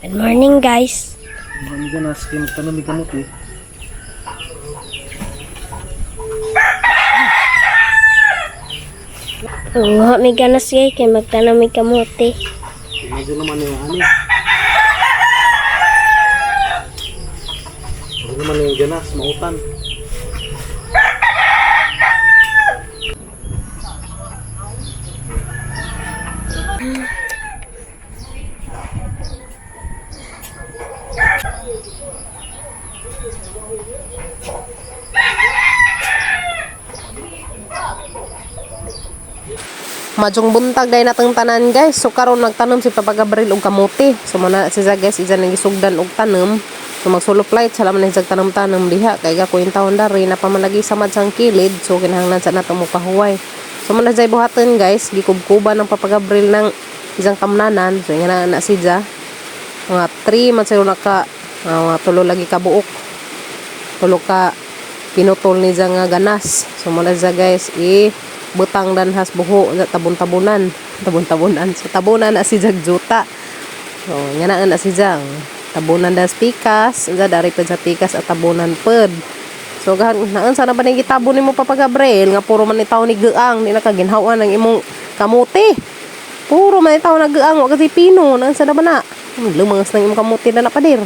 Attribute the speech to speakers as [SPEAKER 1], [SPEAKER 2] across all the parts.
[SPEAKER 1] Good morning, guys.
[SPEAKER 2] Ang ganas kay magtanom ni kamuti.
[SPEAKER 1] Manguha mi ganas gay kay magtanom mi kamote.
[SPEAKER 2] Medyo naman yung ani. Medyo naman yung ganas, mautan.
[SPEAKER 3] Madyong buntag dahil natang tanan, guys. So karon nagtanom si Papa Gabriel og kamote. So muna si Za guys, isa nang gisugdan og tanom. So magsulop light sa laman sa tanom-tanom diha kay ga kuwing taon dari na pamalagi sa madsang kilid. So kinahanglan sa nato mo pahuway. So muna jay buhaton, guys, gikubkuban ng Papa Gabriel ng isang tamnanan. So nga na, na si Ja. Mga 3 man siguro naka mga tulo lagi ka buok. Tulo ka pinutol ni siya nga ganas. So muna siya, guys, i butang danhas buho sa tabon-tabunan. Tabon-tabunan. So tabunan na si Jag juta. So nga na na si Jang. Tabunan das pikas, nga dari pa sa pikas at tabunan ped. So gahan naan sana ba ning gitabon nimo, Papa Gabriel, nga puro man ni tawo ni geang, di na ka ginhawan ang imong kamote. Puro man ni tawo na geang, wa kasi pino, naan sana ba na? Lumangas nang imong kamote na napadir.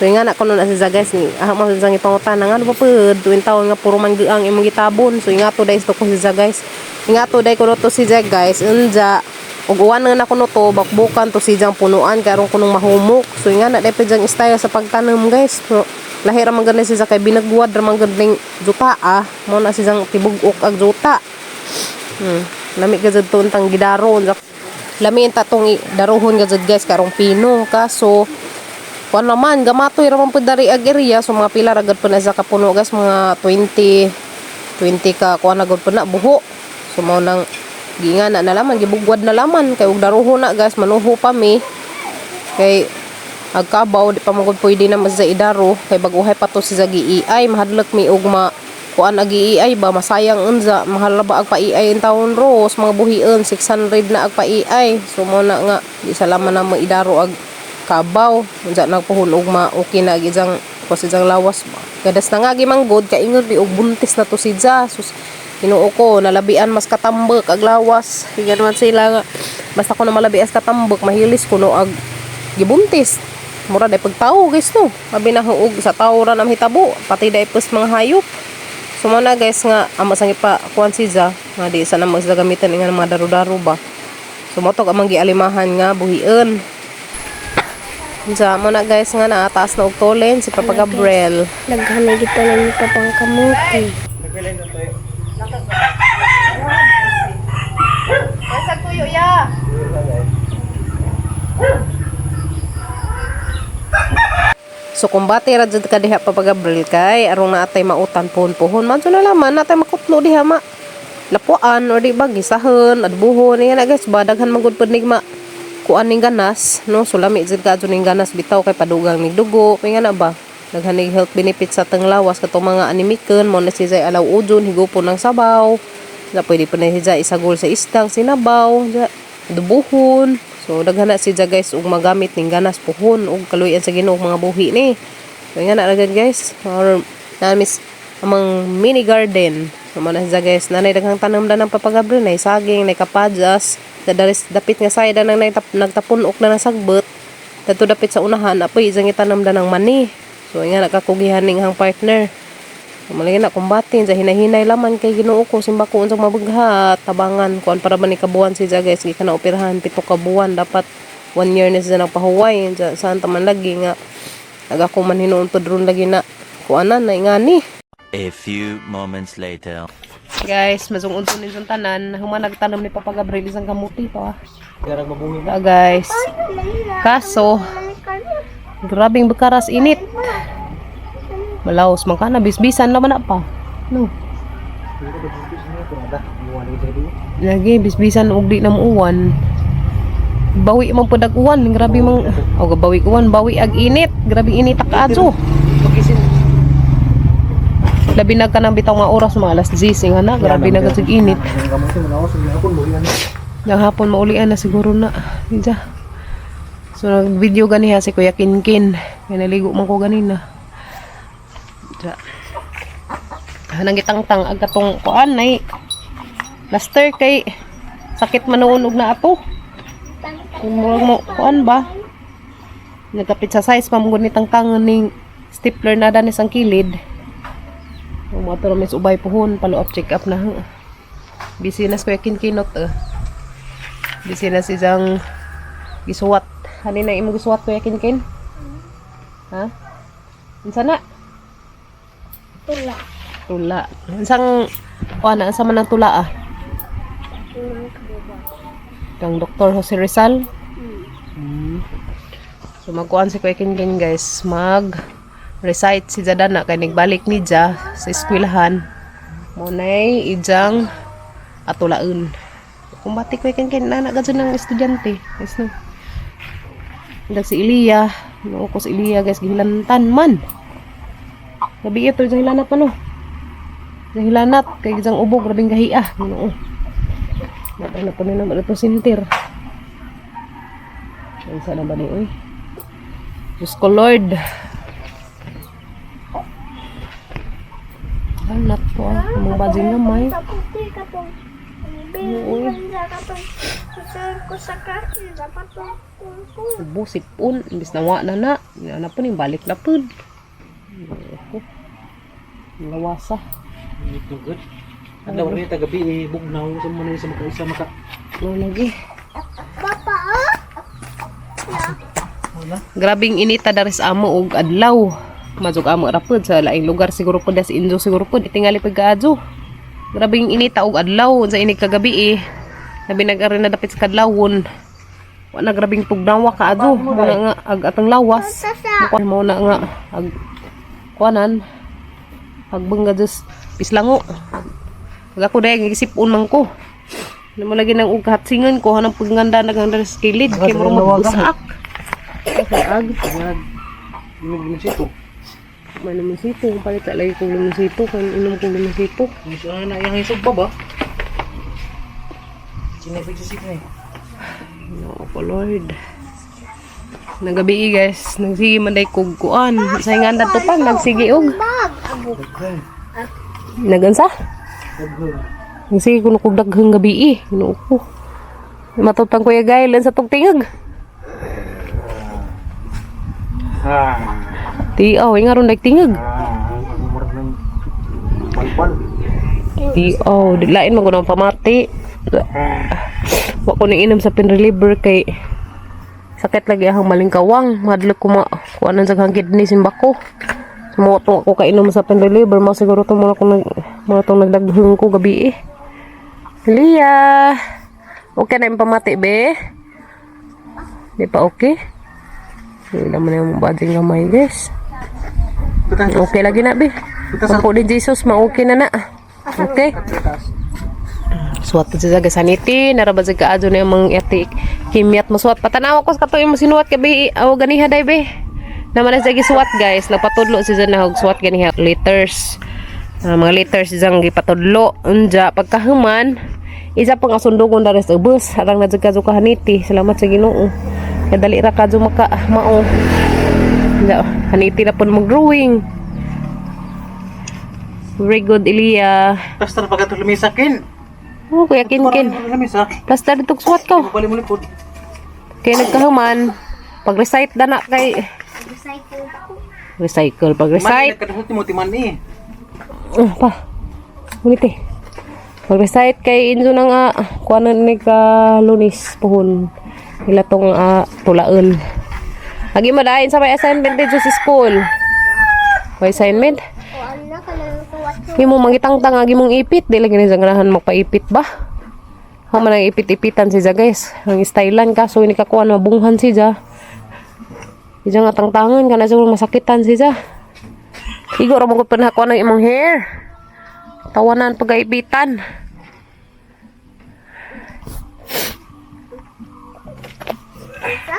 [SPEAKER 3] So yung nga na kuno na si guys ni ah mo sa ipangutan nga ano ba pud tuwing taon nga puro man ang imong gitabon. So inga to dai to ko si guys. Inga to dai kuno to si guys unja ug uwan na kuno to bakbukan to si jang punuan kay aron kunong mahumok. So inga na dai pa jang style sa pagtanom, guys. So lahi ra man gani si kay binagwad ra man gud ning juta ah. Mo na si jang tibug-ok ag juta. Lami ka jud to untang gidaro. Lami ta tong daruhon ka jud, guys, karong pino kaso kuan naman, gamatoy ra man pud dari ag area. So mga pila ra gud pud na sa kapuno, guys, mga 20 20 ka kuan na gud pud na buho. So mao nang giinga na nalaman, gibugwad na laman kay og daruho na, guys, manuho pa mi. Kay agkabaw di pa man gud pwede na mas sa idaro kay baguhay pa to si sa gi-EI, mahadlok mi og ma kuan ag EI ba, masayang unza, mahal ra ba ag pa-EI in taon ros mga buhion, 600 na ag pa-EI. So mo na nga di sa laman na mo idaro ag kabaw unsa nagpuhon og ma okay na gijang ko si jang lawas ba. Gadas na nga gimanggod kaingon bi og buntis na to si Ja. Sus, Ginoo ko, nalabian mas katambok ag lawas. Higan man sila nga basta ko na malabias katambok, mahilis kuno ag gibuntis. Mura day pagtawo, guys, no. Abi na huog sa tawo ra na mahitabo, pati day pus mga hayop. So mo na, guys, nga amo sang ipa kuan si Ja nga di sa na mo gamitan nga mga daro-daro ba. So mo to amang gialimahan nga buhion. Unsa mo na, guys, nga naataas na og tulen si Papa Gabriel.
[SPEAKER 1] Daghan na gitanom ni Papang kamote.
[SPEAKER 3] Sa tuyo ya. So kumbate ra jud ka diha, Papa Gabriel, kay aron na atay mautan puhon-puhon. Man na laman natay makutlo diha ma lapuan or di ba gisahan, adbuhon nga na, guys ba, daghan man gud pud nig ma kuan ning ganas, no. So lami jud ka ning ganas bitaw kay padugang nig dugo nga na ba, daghan nig health benefits sa tang lawas katong mga anemican mo na si Zay alaw ujon higupon ng sabaw na pwede pa na si Zay isagol sa isdang sinabaw ja, dubuhon. So daghan na si Zay, guys, og magamit ning ganas puhon og kaluyan sa Ginoo mga buhi ni. So nga na ra guys or namis amang mini garden. So mo na siya, guys, nanay daghang tanom da ng Papa Gabriel, nay saging, nay kapadyas, da daris dapit nga sayda nang nagtapunok na ng sagbot. Dadto dapit sa unahan, apoy isang itanom da ng mani. So nga nakakugihan ning hang partner. So, malagi na kumbatin sa hinahinay laman kay Ginoo ko simbako unsang mabughat tabangan kuan para ba ni kabuan si guys, gikan na operahan 7 ka buwan, dapat one year na siya nagpahuway. Sa saan taman lagi nga agako man hinuon pod ron lagi na kuanan na ingani.
[SPEAKER 4] A few moments later.
[SPEAKER 3] Guys, masung unto ni tanan, human nagtanom ni Papa Gabriel isang kamuti pa.
[SPEAKER 2] Garang mabuhi na.
[SPEAKER 3] Ah, guys. Kaso, grabing bekaras init. Malaos man ka na, bisbisan naman na pa. No. Lagi bisbisan og di na muuwan. Bawi man pud ag uwan, grabe mang oh, bawi uwan, bawi ag init. Grabe init ta kaadto. Labi na ka nang bitaw nga oras, mga alas 10 nga na, grabe na gud init.
[SPEAKER 2] Ang kamuti mo na ako sa hapon buhian.
[SPEAKER 3] Yang hapon maulian na siguro na. Dija. So nag-video ganiha si Kuya Kinkin. Kay naligo man ko ganina. Dra. Nangitangtang ag katong kuan nay. Plaster kay sakit man noon og na ato. Kung murag mo kuan ba? Nagkapit sa size pa mo nitang tangan ning stapler na danis ang kilid. Kung mo ato ra ubay puhon, follow up check up na. Busy na si Kuya Kinkinot eh. Busy na si isang gisuwat. Hani na imong gisuwat, Kuya Kinkin? Ha? Unsa na?
[SPEAKER 1] Tula.
[SPEAKER 3] Tula. Unsang kuan na unsa man ang tula ah? Kang Dr. Jose Rizal. So magkuan si Kuya Kinkin, guys, mag recite si Jadana kay nagbalik ni Ja sa eskwelahan. Mo nay ijang atulaon. Kumbati Kuya Kinkin na na ng estudyante. Yes no. Dag si Eliya, no ko si Eliya, guys, gihilantan man. Gabi ito sa hilanat pa no. Sa hilanat kay ijang ubo grabing gahia, Ginoo. Matay na po na naman ito sintir. Unsa na ba ni oy? Diyos ko Lord. Anak po ah, mga bading gamay.
[SPEAKER 1] Kaputi katong.
[SPEAKER 3] Uy.
[SPEAKER 1] Katong. Susunod ko sa kaki. Dapat kung
[SPEAKER 3] Ubo, sipon, imbis na wa na na. Na po ni balik na pud. Ako. Lawasa.
[SPEAKER 2] Ito good. Adlaw rin ta gabi eh, bugnaw sa mo na sa makaisa maka.
[SPEAKER 3] No lagi.
[SPEAKER 1] Papa, ah?
[SPEAKER 2] Wala.
[SPEAKER 3] Grabing inita daris amo og adlaw. Mazug amo ra pud sa laing lugar siguro pud sa Inzo siguro pud tingali pud kaadyo. Grabing inita og adlaw sa inig kagabi eh. Labi nag-ari na dapit sa kadlawon. Wa na grabing tugnawa kaadyo. Mo na nga ag atong lawas. Mo na nga ag kuanan. Agbangga just pislango. Pag ako dahil gisipon man ko. Ano mo lagi nang ughatsingan ko hanang pagganda nagang sa kilid kay mo magbusak. Ag
[SPEAKER 2] Wag. Inog sito.
[SPEAKER 3] may limonsito, palit lagi kong limonsito, kan inom kong limonsito.
[SPEAKER 2] Gusto na yang isog ba ba? Sinipig sa sip ni.
[SPEAKER 3] No, po Lord. Nagabi guys, nagsige man day kog kuan. Sa nga to pa nagsige og.
[SPEAKER 1] Bag. Abo.
[SPEAKER 2] Daghan.
[SPEAKER 3] Nagansa?
[SPEAKER 2] Daghan.
[SPEAKER 3] Nagsige kuno kog daghang gabi eh. Ginoo ko. Matutang kuya Gail sa tong tingag.
[SPEAKER 2] Ah.
[SPEAKER 3] Ti aw, nga ron tingag.
[SPEAKER 2] Ah, murag ng palpal.
[SPEAKER 3] Ti aw, di lain man ko nang pamati. Wa ko ning inom sa pain reliever kay sakit lagi ahang malingkawang. Madlok ko ma kuanan sa hang kidney simbako. Sumuot ako kainom sa pain reliever, mo siguro to muna ko nag muna tong nagdaghang ko gabi eh. Lia. Okay na yung pamati be? Di pa okay? Hindi naman yung bading gamay, guys. Okay lagi na be. Ang ni Jesus, ma-okay na na. Okay? Suwat na siya saniti, naraba siya kaadyo na yung mga ati kimyat mo suwat. Patanaw ko sa kato yung sinuwat kabi, aw ganiha day be. Naman na siya gisuwat, guys, nagpatudlo siya na og suwat ganiha letters. Ah, mga letters siyang gipatudlo. Unja pagkahuman, isa pang asundugon dares ubos, arang na jud kadyo kahaniti. Salamat sa Ginoo. Kay dali ra kadyo maka mao. Unja, haniti na pud mag drawing. Very good, Elia.
[SPEAKER 2] Basta na pagkato lumisa kin.
[SPEAKER 3] Oh, Kuya Kinkin.
[SPEAKER 2] Lumisa.
[SPEAKER 3] Plaster ditong suwat ko.
[SPEAKER 2] Bali mo likod.
[SPEAKER 3] Kaya nagkahuman, pag-recite na na kay
[SPEAKER 1] Recycle ko.
[SPEAKER 3] recycle
[SPEAKER 2] Man,
[SPEAKER 3] pag-recite.
[SPEAKER 2] nagkadahot ni mo timan eh.
[SPEAKER 3] Oh, pa. Ulit eh. Pag-recite kay Inzo na nga kuha na ni ka Lunis puhon. Ila tong tulaon. Lagi madain sa may assignment dito sa school. May assignment?
[SPEAKER 1] O ano na ka nang tuwat
[SPEAKER 3] Imo mangitangtang agi mong ipit di lagi ni sa ganahan magpaipit ba? Ha man ang ipit-ipitan si Ja, guys. Ang stylan kaso ini kakuan mabunghan si Ja. Ija nga tangtangan kana siguro masakitan si Ja. Igo ra mo ko panakuan ang imong hair. Tawanan pagaipitan.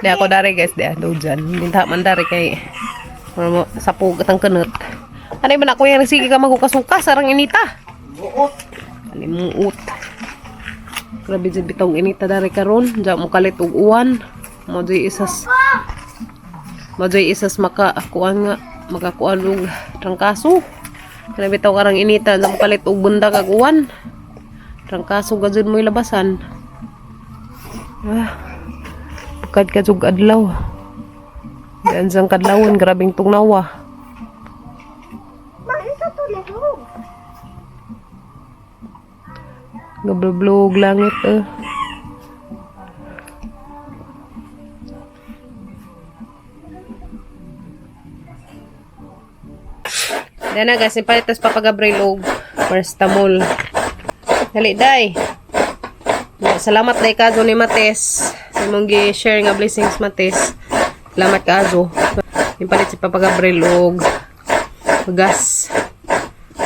[SPEAKER 3] Di ako dari guys, di ako dyan. Binta man dari kay ano mo, sa pugat ang kanot. Ano ba na kuya, sige ka maghukas-hukas, sarang inita.
[SPEAKER 2] Buot.
[SPEAKER 3] Ano mong ut. Grabe dyan bitong inita dari karon. Diyan mo kalit og uwan. Mo di isas Majoy isas maka kuan nga makakuan og trangkaso. Kana bitaw karang inita sa palit og bundag ag uwan. Trangkaso gajud mo labasan. Ah. Pagkad ka jug adlaw. Diyan sang kadlawon grabeng tugnawa.
[SPEAKER 1] Ma, ito to lihog.
[SPEAKER 3] Gablublog langit eh. Dana na guys, ipalit tas Papa Gabriel og paracetamol. Dali day. Salamat day kazo ni Mates. Sa imong gi-share nga blessings Mates. Salamat kazo. Ipalit si Papa Gabriel og gas.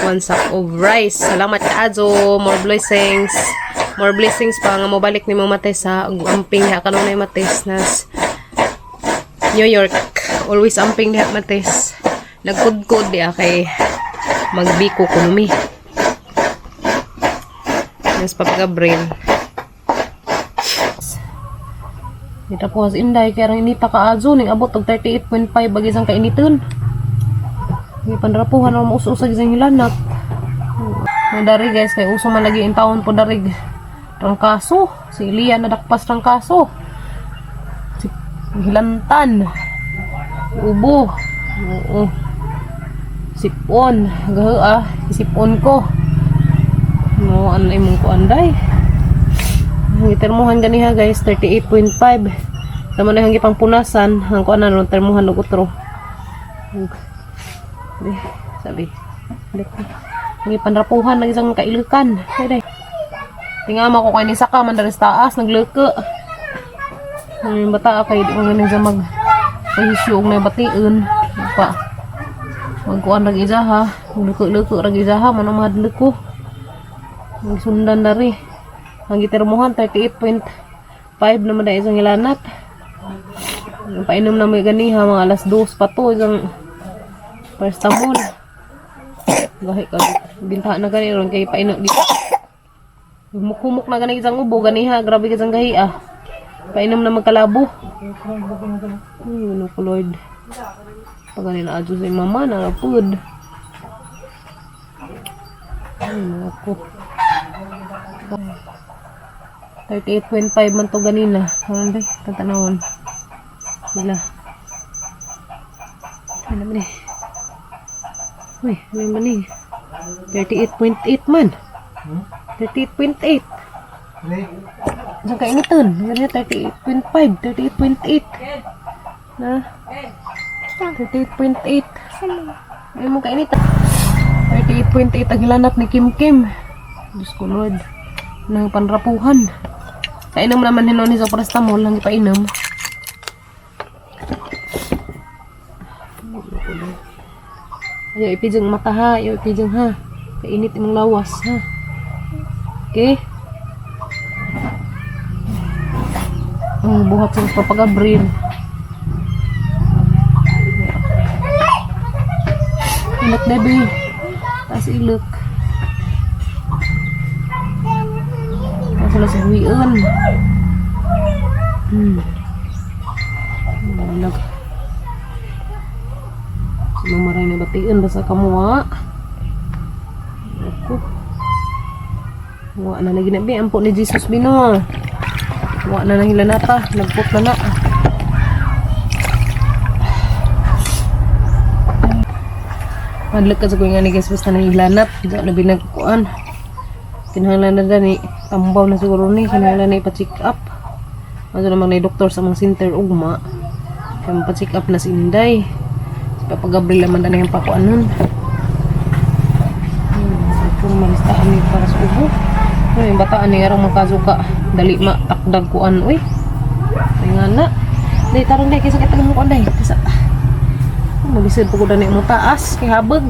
[SPEAKER 3] One sack of rice. Salamat kaazo. More blessings. More blessings pa nga mobalik ni mo Mates sa amping ha kanunay Mates nas New York. Always amping diha Mates. Nagkudkod diha kay magbiko kuno mi. Nas Papa Gabriel. Dita po as inday kay rang inita kaazo ning abot og 38.5 bag isang kainiton. Hindi panrapuhan ang mauso-usag isang hilanat. Ang dari guys, kay uso man lagi in taon po dari trangkaso. Si Ilia nadakpas trangkaso. Si hilantan. Ubo. Oo. Sipon. Gaho ah. Sipon ko. No, ano imong kuanday? Ang itermuhan ganiha guys, 38.5. Sama na yung gipang punasan, ang kuan na ron termuhan og utro. Eh, sabi. Balik ko. Ang ipanrapuhan ng isang kailukan. Ay, day. Tingama ko kay ni saka man dari sa taas nagleke. Ang bata kay di man gani mag pahisyo og nabation. Pa. Magkuan rag isa ha. Leke-leke rag isa ha man ang mahadlok ko. Magsundan dari. Ang gitermuhan 38.5 naman na isang ilanat. Ang painom na may ganiha mga alas 2 pa to isang paracetamol. Gahi ka. Binta na gani ron kay painom di. Humuk-humuk na gani isang ubo ganiha grabe ka isang gahi ah. Painom na magkalabo. Ay, ano ko Lord. Pag gani na adyo sa mama na pud. Ay, mga ko. 38.5 man to ganina. Ano ba? Tatanawon. Sila. Ano naman eh. Uy, ano naman eh. 38.8 man. 38.8. Diyan kainitan. Ganyan, 38.5. 38.8. Na? 38.8. Ay mo kainitan. 38.8 ang hilanat ni Kim Kim. Diyos ko Lord. Nang panrapuhan. Kainom naman hinon ni sa paracetamol lang ipainom. Ayaw ipijang mata ha, ayaw ipijang ha. Kainit imong lawas ha. Okay? Ang buhat sa Papa Gabriel. Ilok debi. Taas ilok. Taas sila sa buwian. Malag. Si Mama Ray na bation basta kamuha. Ako. Wa na lagi na bi ampo ni Jesus bino. Wa na nang hilanata, nagput na na. Madlak ka sa kuya nga ni guys basta nang hilanat, di na binagkuan. Kinahanglan na dani, tambaw na siguro ni, kinahanglan na ipa-check up. Ano naman na doktor sa mga center ugma. Kaya pa-check up na si Inday. Si Papa Gabriel naman na yung pakuanon. Ito malistaan ni para sa ubo. Ay, yung bataan ni arang makazuka. Dali ma takdag kuan uy. Ay nga na. Day tarong day kaysa kita kuan day. Kaysa Malisod po ko dani mo taas kay habag.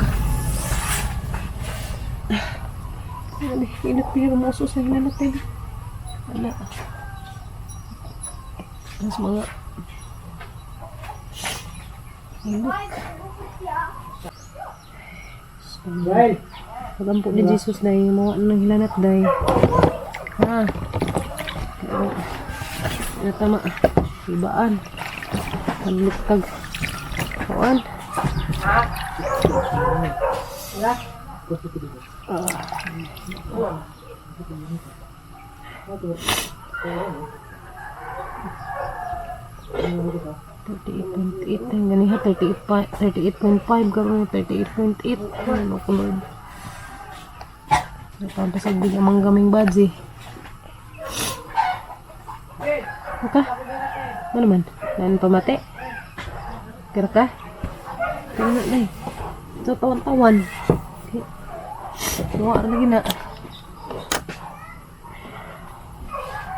[SPEAKER 3] Ay, init pero mo usos na natin. Wala. Mas mga Ilok.
[SPEAKER 2] Dahil.
[SPEAKER 3] Pagampo ni Jesus day, mga nang hilanat day. Ha. Pero, ano tama. Ibaan. Panlutag. Kuan. 38.8 ang ganiha, 38.5 karon, 38.8. Ano ko, Lord. Napampa sa big amang gaming badzi. Okay. Ano man? Nan pamate? Kira ka? Tingnan na eh. So, tawan-tawan. Okay. Gawa lagi na.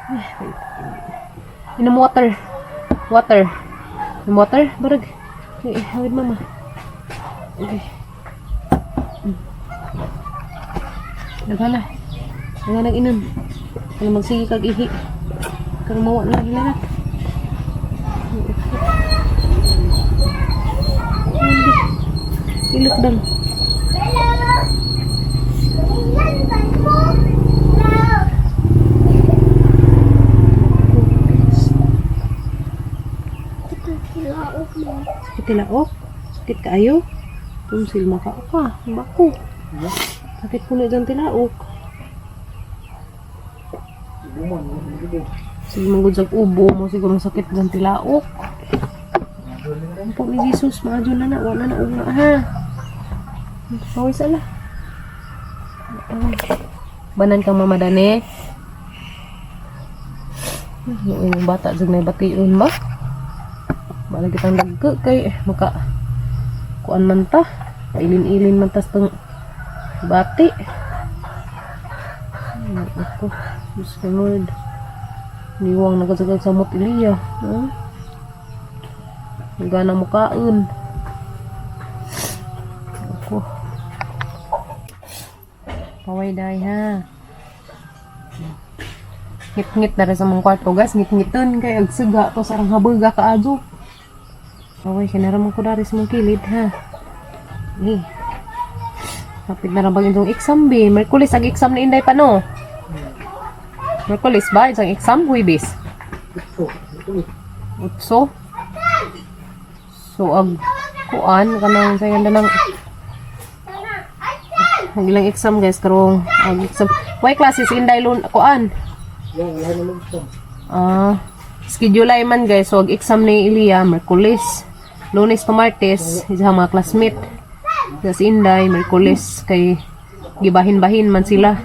[SPEAKER 3] Ay, wait. Inom water. Water. Inom water? Barag. Okay, hawid mama. Okay. Daghan na. Daghan nag inom. Kaya magsige kag ihi. Karon mawa na hilarat. Ilok dam.
[SPEAKER 1] Tilaok mo.
[SPEAKER 3] Sakit tilaok. Sakit kaayo. Tumsil maka ka. Bako. Sakit ko na dyan tilaok. Sige mong sa ubo mo siguro sakit dyan tilaok. Po ni Jesus, maadyo na na, wala na ugna ha. Pawis ala. Ay. Banan kang mama dani. Yung imong bata jud may bation ba? Bala kitang dagko kay maka kuan man ta. Pailin-ilin man tas tong bati. Ay, ako. Diyos ko Lord. Niwang nagkasagag sa mot Iliya. Huh? Nagana mukaon. Ako. Paway dahi ha. Ngit-ngit na rin sa mong kwarto guys. Ngit-ngiton kay agsuga to sarang habaga kaadyo. Paway kinaramang ko dari sa mong kilid ha. Eh. Kapit na rin itong exam be. Merkulis ang exam ni Inday pa no. Merkulis ba? Isang exam? Huwebes. Utso. So ag kuan kanang sa ganda ng ang ilang exam guys karong ang exam. Why classes Inday lun kuan? Ah, schedule ay man guys. So ag exam ni Ilya Merkulis. Lunes to Martes, isa mga classmate. Sa si Inday, Merkulis kay gibahin-bahin man sila.